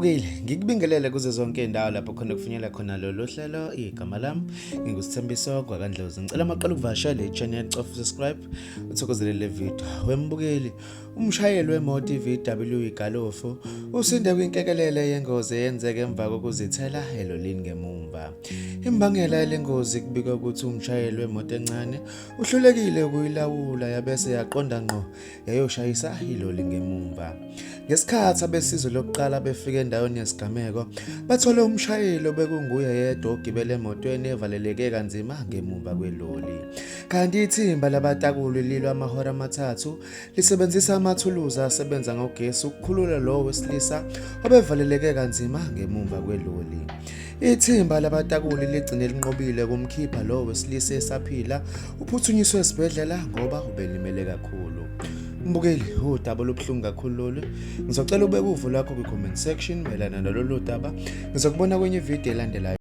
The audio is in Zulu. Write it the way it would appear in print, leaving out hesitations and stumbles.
Mbukeli, ngikubingelele kuzo zonke indawo lapho khona kufinyela khona lolu hlelo. Igama lami nginguSithembiso kwaKaNdlozi. Ngicela maqala ukuvakashela i-channel, cofa subscribe, uthokozele le video. Wembukeli, umshayeli wemoto i-VW igalofu usinde kwinkekelele yengozi eyenzeke emva kokuzithela elolini ngemumva. Imbangela yelengozi kubikwa ukuthi umshayeli wemoto encane uhlulekile ukuyilawula yabese yaqonda ngqo yayoshayisa iloli ngemumva. Ngesikhathi abesizo lokuqala befika endaweni yesigameko, bathole umshayeli obekunguye yedwa ogibele emotweni evaleleke kanzima ngemumva kweloli. Kanti ithimba labatakuli lilwa amahora amathathu lisebenzisa amathuluzi asebenza ngogesi ukukhulula lowo wesilisa obevaleleke kanzima ngemumva kweloli. Ithimba labatakuli ligcine linqobile kumkhipha lowo wesilisa esaphila, uphuthunyiswe esibhedlela ngoba ubelimele kakhulu. Mbukeli, udaba olubuhlungu kakhulu lolu. Ngizocela ubeke uvo lwakho kwi-comment section mayelana nalolu daba. Ngizokubona kwenye ividiyo elandelayo.